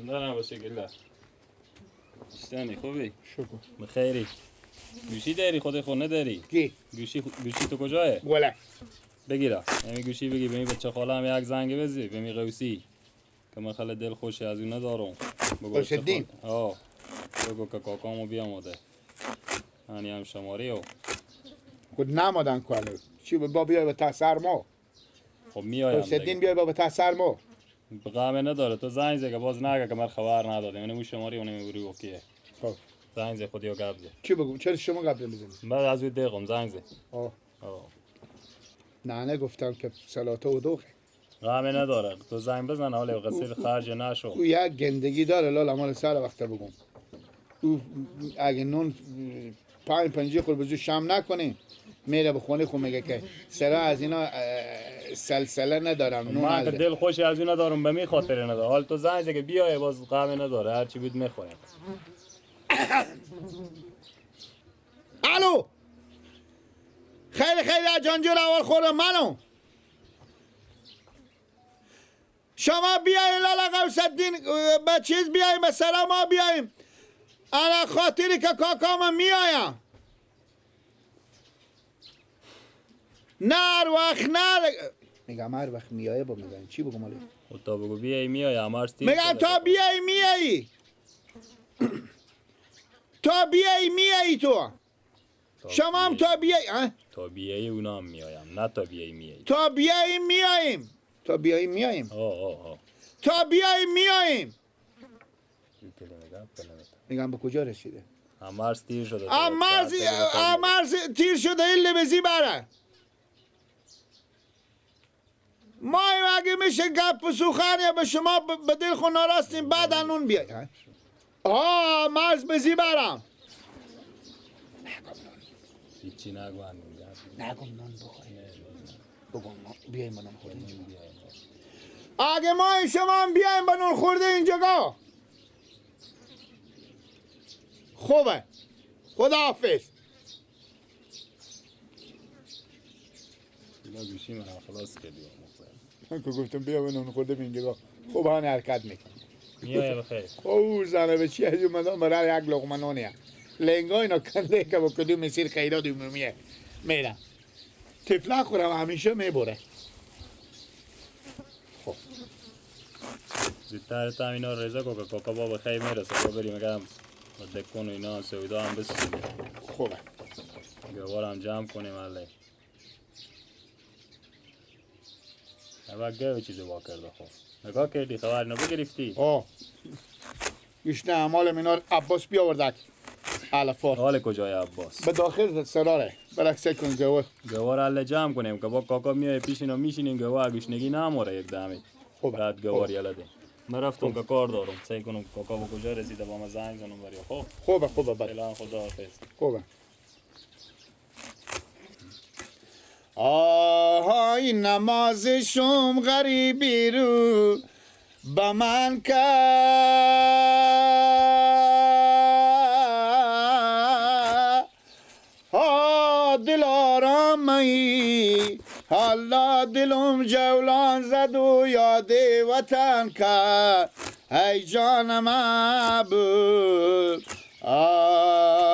زنده نباشه گله. اشتانی خوبی؟ شکر. بخیری. گوشی داری خود خود نداری؟ کی؟ گوشی تو کجایه؟ وله. بگیره. همین گوشی بگی به می بچه خاله هم یک زنگ بزنی به می قوسی. که من خیلی دل خوشی از اون ندارم. بگو آه. بگو که کاکامو بیامده. هنی هم شماری و. خود نمادن کالو. چی با بیای به تسر ما. خب میایم. قوسدین بیای با تسر ما. غم نداره تو زنگ زد که باز نگه که من خبر ندادم. اینو شماری اونم میبری اوکیه. خب زنگ زد خودیو گپ زد. چی بگم؟ چرا شما گپ میزنی؟ بعد از او دقم زنگ زد. آه. آه. نه گفتم که سلاطه و دوغه. غم نداره تو زنگ بزن حالا قصیر خرج نشو. او یک گندگی داره لالا مال سر وقت بگم. او اگه نون پنج پنجه خور بزو شم نکنی میره به خونه خو میگه که سرا از اینا سلسله ندارم. من که دل خوشی از اون ندارم به می خاطر ندارم. حال تو زنگ که بیای باز غم نداره هر چی بود میخوریم. الو خیر خیر جان جور اول خوردم منو شما بیاین لالا غوث الدین به چیز بیایم به سلام ما بیایم انا خاطری که کاکام میایم. نه هر وقت نه میگم هر وقت میایه با میگم چی بگم حالا؟ تا بگو بیای میای امرز تیر میگم تا بیای میایی تا بیای میایی تو شما هم تا بیای تا بیای اونا هم میایم نه تا بیای میایی تا بیای میاییم تا بیای میاییم آه تا بیای میاییم. میگم به کجا رسیده؟ امرز تیر شده امرز تیر شده این لبزی بره ما اگه میشه گپ و سخن یا به شما به دل خود ناراستیم بعد انون بیای. آه مرز بزی برم. هیچی نگو نگم نان بخوریم بگم بیایم با نان خورده اینجا. اگه ما شما هم بیایم با نان خورده اینجا خوبه. خداحافظ. گوشی من خلاص کردی. من که گفتم بیا به نون خورده اینجا خوب هانی حرکت میکنم. میایه بخیر. او زنه به چی از اومدم برای یک لقمه نونیه. لنگا اینا کنده که با کدوم مسیر خیرات عمومیه میرم. طفله خورم همیشه میبره. خب زودتر تا اینا رضا کو که کاکا بابا خیر میرسه با بریم میگم دکون و اینا سودا هم بسیم. خوبه. گوارم جمع کنیم علی. اول گوه چیزی وا کرده خب نگاه کردی خبر نبو گرفتی؟ آه گوشنه اعمال اینا عباس بیاوردک علفار. حال کجای عباس؟ به داخل سراره برک سه کن گوار گوار عله جمع کنیم که با کاکا میای پیش اینا میشینیم گوار گوشنگی نموره یک دمی. خوبه بعد گوار یله ده. من رفتم که کار دارم سعی کنم کاکا با کجا رسیده با من زنگ زنم بریا. خب خوبه خوبه بله فعلا خداحافظ. خوبه. آهای نماز شم غریبی رو به من کرد ها دل آرامی حالا دلم جولان زد و یاد وطن کرد ای جانم بود آی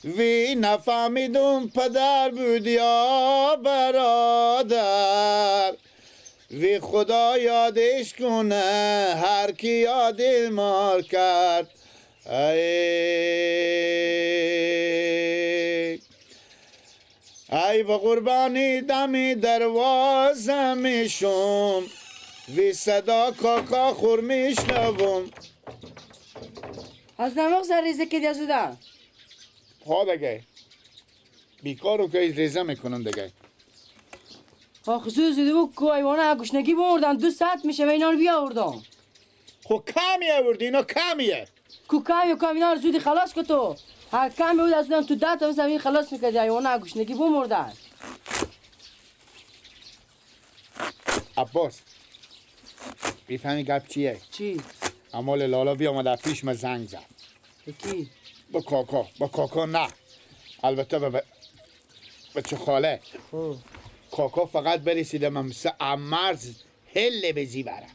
وی نفهمیدم پدر بود یا برادر وی خدا یادش کنه هر کی یاد مار کرد ای و قربانی دمی دروازه میشم وی صدا کاکا خور میشنوم. از نماغ زر ریزه که دیزودم ها دیگه بیکارو که ریزه میکنم دیگه. آخ زود زود بود که ایوانه گشنگی بردن 2 ساعت میشه و اینا رو بیاوردم. خب کمی آوردی اینا کمیه. کو کمی کم اینا رو زودی خلاص کن تو. هر کمی بود از تو 10 تا مثلا این خلاص میکردی ایوانه گشنگی بمردن. عباس میفهمی گپ چیه؟ چی؟ امال لالا بیامد پیش من زنگ زد. کی؟ با کاکا. با کاکا نه البته به بچه خاله. کاکا فقط برسیده من مثل امرز هله بزی برم.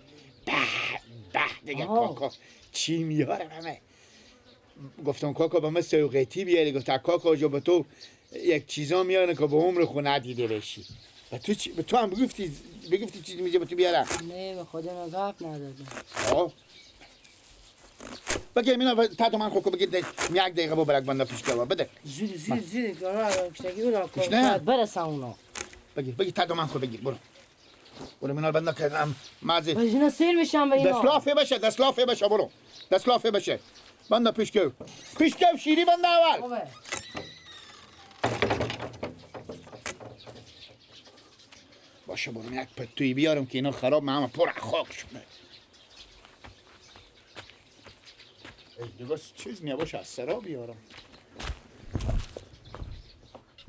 به دیگه کاکا چی میارم همه. گفتم کاکا به من سوقیتی بیاری. گفت کاکا جو به تو یک چیزا میارن که به عمر خو ندیده بشی. به تو چی؟ به تو هم بگفتی چیزی میگه به تو بیارم. نه به خدا گپ ندادم. آه بگیر مینا تا تو من خو بگیر یک دقیقه با برک بنده پیش کوا بده. زود زود زود کشتگی اونا کار برسن اونا. بگیر تا تو من خو بگیر برو. برو مینا بنده کردم مازی. اینا سیر میشن به اینا. دستلافه بشه دستلافه بشه برو. دستلافه بشه. بنده پیش کو. پیش کو شیری بنده اول. باشه برو یک پتوی بیارم که اینا خراب همه پر خاک شده. دیگه چیز میه باشه از سرا بیارم.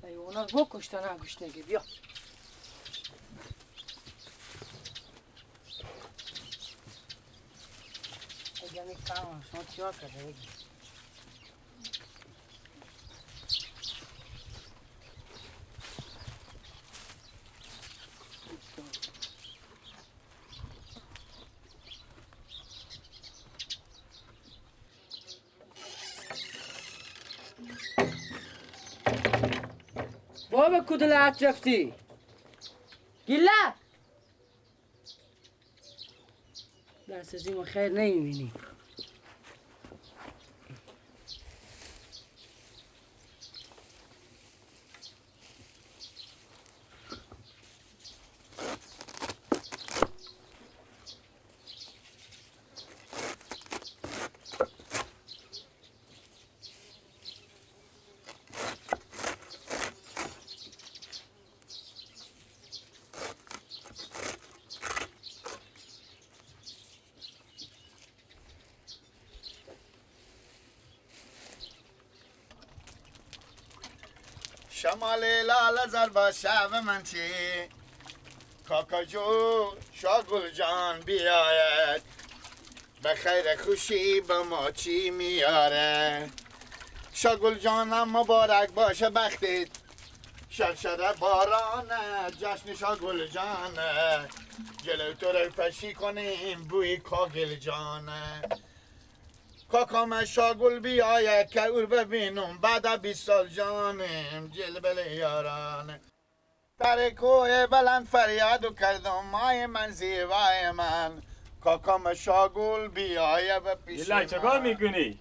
ای اونا بکشتن گشنگی بیا. اگه میکام شما چیکار کرده بگی؟ بابا کدلت رفتی؟ گله؟ دست از این خیر نمیبینی. شمال لاله زر باشه و من چی کاکا جو شاگل جان بیاید به خیر خوشی به ما چی میاره. شاگل جانم مبارک باشه بختت شرشره بارانه جشن شاگل جانه جلو تو رو پشی کنیم بوی کاگل جانه. کاکام شاگل بیاید که اور ببینم بعد 20 سال جانم جل بله یارانه. در کوه بلند فریاد کردم مای من زیبای من کاکام شاگل بیاید به پیش من. چکار میکنی؟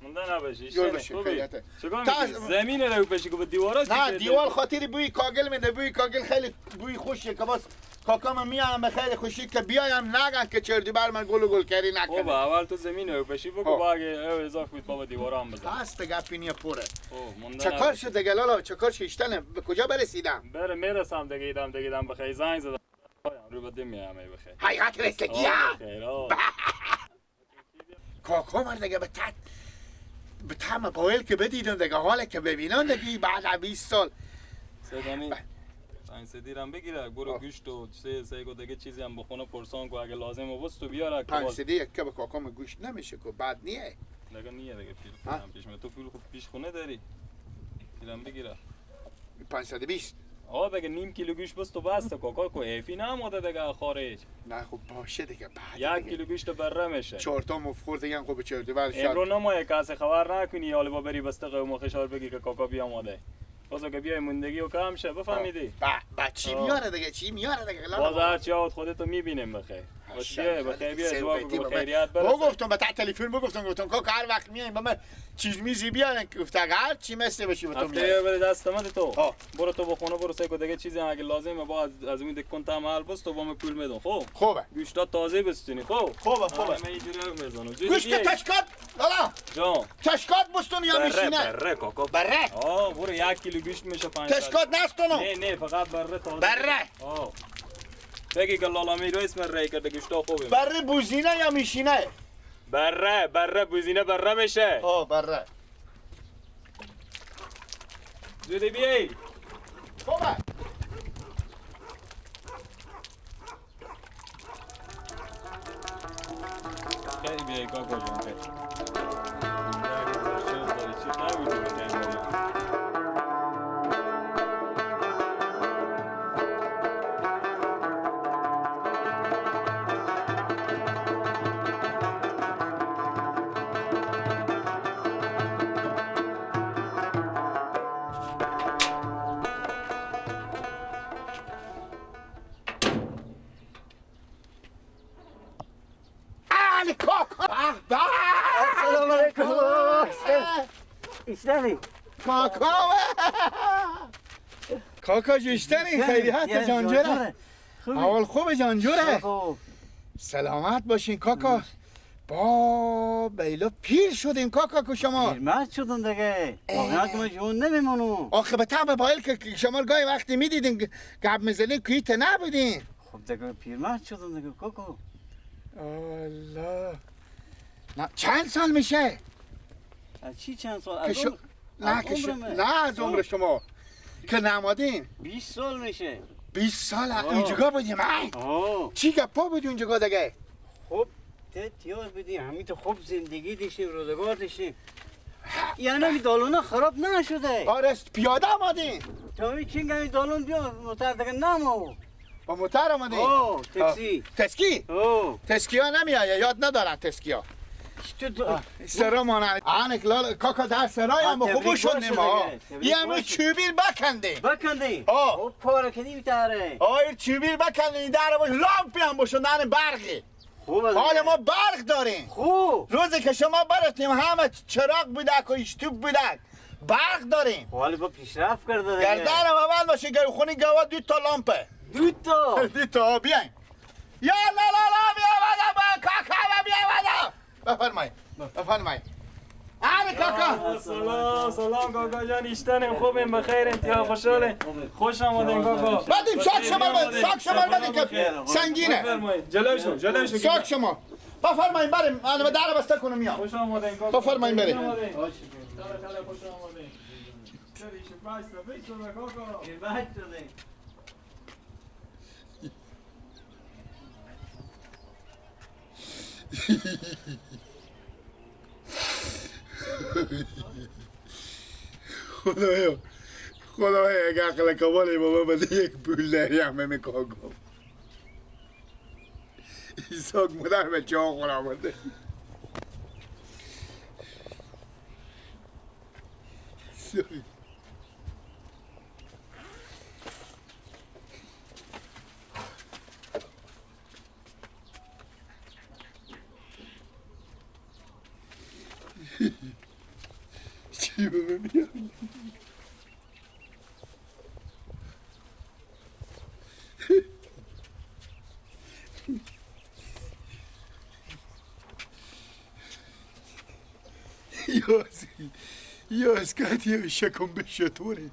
مونده نباشی. چکار میکنی؟ زمین رو پشی که به دیوارا نه دیوار خاطری بوی کاگل میده. بوی کاگل خیلی بوی خوشیه که باز کاکام میام به خیر خوشی که بیایم نگن که چردی بر من گل و گل کری نکنه. خب اول تو زمین رو پشی بگو با اگه اضافه بود بابا دیوارا هم بزن. هست گپی نیا پوره. چکار شد دیگه لالا؟ چکار شیشتنه؟ به کجا برسیدم؟ بره میرسم دیگه. ایدم دیگه ایدم بخیر زنگ زدم رو بده میام ای بخیر. حقیقت رسیدگی ها. کاکا من دیگه به طعم باول که بدیدم دیگه حاله که ببینم دیگه بعد 20 سال. صدامی پنج سدیرم بگیره برو گوشت و سه گو دیگه چیزی هم بخونه پرسان کو اگه لازمه بس تو بیاره. پنج سدی یک که به کاکام گوشت نمیشه که بعد نیه دیگه نیه دیگه پیل خونم پیش می تو فیل خوب پیش خونه داری پیلم بگیره 520. آه دیگه نیم کیلو گوشت بس تو بس کاکا کو ایفی نموده دیگه خارج. نه خب باشه دیگه بعد یک کیلو گوشت بره میشه 4 تا مفخور دیگه خب چهار تا شد. امرو نمایه کسی خبر نکنی حالا با بری بسته قوم خشار بگی که کاکا بیا آماده. بازا که بیای موندگی و کم شه بفهمیدی. با چی میاره دیگه؟ چی میاره دیگه؟ باز هر چی آود خودتو میبینیم بخیر. باش بیای بخیر بیای دعا بگو بخیریت برسه. گفتم به تلفن بگفتم گفتم کاکا هر وقت میایم به من چیز میزی بیارن. گفت هر چی مثل بشی به تو میارم. هفته بده دست من تو. برو تو بخونه برو سه دیگه چیزی اگه لازمه با از اون دکون تا محل بس تو با من پول میدم. خب خوبه گوشتا تازه بستونی. خب خوبه خوبه من اینجوری میزنم. گوشت تشکات لالا جان تشکات بستون یا میشینه؟ بره کاکا بره. آه برو یک کیلو گوشت میشه 5 تشکات نستونم. نه نه فقط بره تازه بره. آه بگی که لالا میرو اسم رای کرده گوشتا خوبه. بره بوزینه یا میشینه؟ بره بره بوزینه بره میشه. آه بره زودی بیای. خوبه خیلی بیای کاکا جان خیلی. ای کاکا به سلام علیکم. ایشتنی کاکا کاکا جشتنی خیریت جانجوره اول خوب جانجوره. سلامت باشین کاکا. با بیلا پیر شدین کاکا که شما پیرمرد شدم دیگه. واقعا که من جوان نمیمونم. آخه به طعم بایل که شما گاهی وقتی میدیدین گپ میزدین که نبودین. خب دیگه پیرمرد شدم دیگه کاکا. الله نه چند سال میشه؟ از چی چند سال؟ از نه نه از عمر شما که نمادین 20 سال میشه. 20 سال اونجا بودیم. چی گپا بودی اونجا دیگه؟ خب تیار بودیم، همین تو خوب زندگی داشتیم، روزگار داشتیم. یعنی دالونه خراب نشده. آره پیاده آمدین. تا این چینگ همین دالون بیا موتر دیگه نمو. با موتر آمدین؟ اوه تاکسی. تسکی؟ اوه تسکی ها نمیایه، یاد ندارن تسکی ها. سرا مانند آنک لال کاکا در سرای هم خوب شدیم ما. یه همه چوبیل بکندیم. بکندیم. آه پاره کردیم داره. آه این چوبیل بکندیم داره باش لامپی هم باشه نن برقی. خوب حال ما برق داریم. خوب روزی که شما براتیم همه چراغ بودک و اشتوب بودک برق داریم. حالا با پیشرفت کرده دیگه. گردنم اول باشه خونه گوا دو تا لامپه. دو تا دو تا بیاین. یا لا لا لا بیا بابا کاکا بیا بابا. بفرمایید بفرمایید. آره کاکا. سلام سلام کاکا جان، ایشتنیم خوبیم بخیر انتها خوشحالیم. خوش آمدین کاکا. بدیم ساک شما بدیم، ساک شما بدیم که سنگینه. بفرمایید جلوشو جلوشو ساک شما. بفرمایید بریم من در بسته کنم میام. خوش آمدین کاکا. بفرمایید بریم. خیلی خیلی خوش آمدین. چرا خدایا خدایا اگه عقل کمال بابا بده یک پول داری همه میکاکم ایساک مادر به جا خور آورده. چی ببینیم؟ یاز کاتی شکم به شطوری.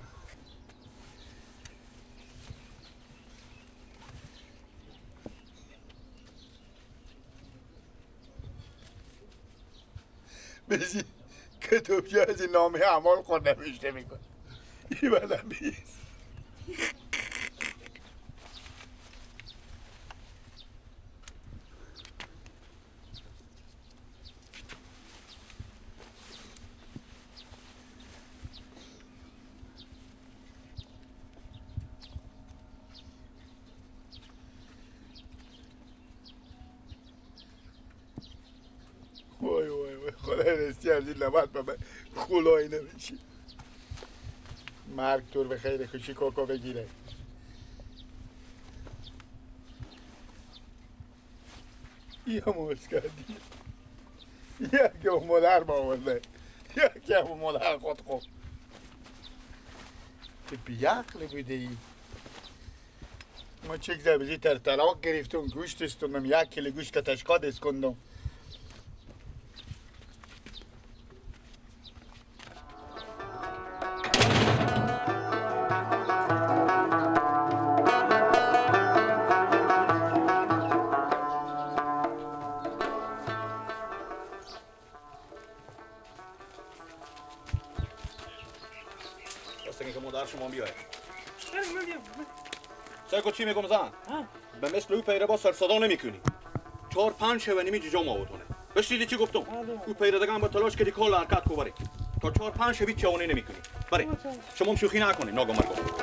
بزی کتابچه از این نامه اعمال خود نوشته میکنه. این بدم بیست. وای وای وای خدای رستی از این لبت به من خلایی نمیشه. مرگ تور به خیر خوشی کاکا بگیره. یه موز کردی یکی هم مادر با آورده یکی هم مادر خود خوب که بیعقل بوده ای. ما چک زبزی تر طلاق گرفتم گوشت استوندم یک کیلو گوشت که تشکاد اسکندم. سرکو چی میگم زن؟ به مثل او پیره با سرصدا نمیکنی. 4-5 شوه نیمی جا ماوتونه. بشنیدی چی گفتم؟ او پیره دیگه هم با تلاش کردی کل حرکت کو بری. تا 4-5 شوی چاونی نمیکنی. بری. شما هم شوخی نکنی ناگو مرگو.